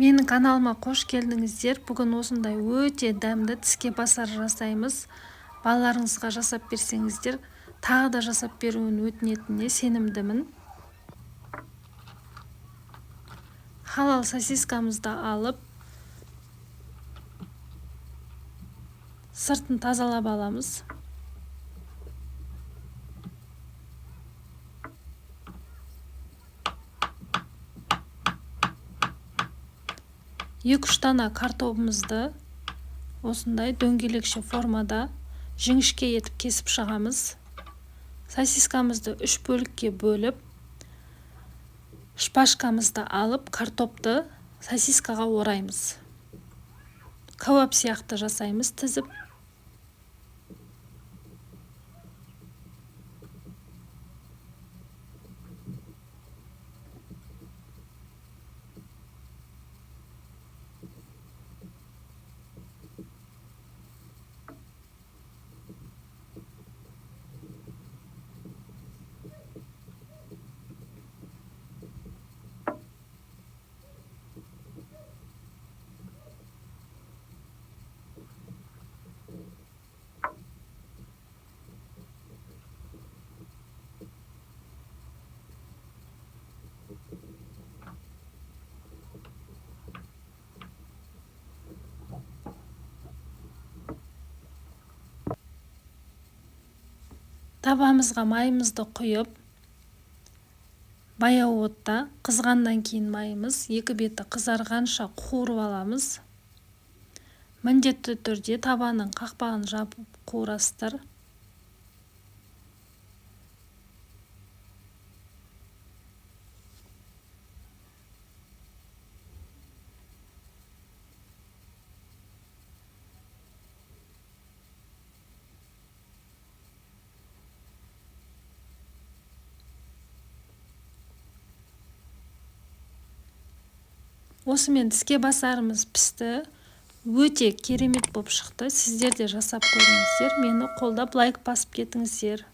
Менің каналыма қош келдіңіздер. Бүгін осындай өте дәмді тіске басар жасаймыз. Балаларыңызға жасап берсеңіздер, тағы да жасап беруін өтінетініне сенімдімін. Халал сосискамызды алып, сыртын тазалап аламыз. Екі-үш дана картобымызды осындай дөңгелекше формада жіңішке етіп кесіп шығамыз. Сосискамызды 3 бөлікке бөліп, шпажкамызды алып, картопты сосискаға ораймыз. Кәуап сияқты жасаймыз тізіп. Табамызға майымызды құйып, баяу отта қызғаннан кейін майымыз екі беті қызарғанша қуырып аламыз. Міндетті түрде табаның қақпағын жабып қуырасыздар. Осымен тіске басарымыз пісті. Өте керемет боп шықты. Сіздер де жасап көріңіздер. Мені қолдап лайк басып кетіңіздер.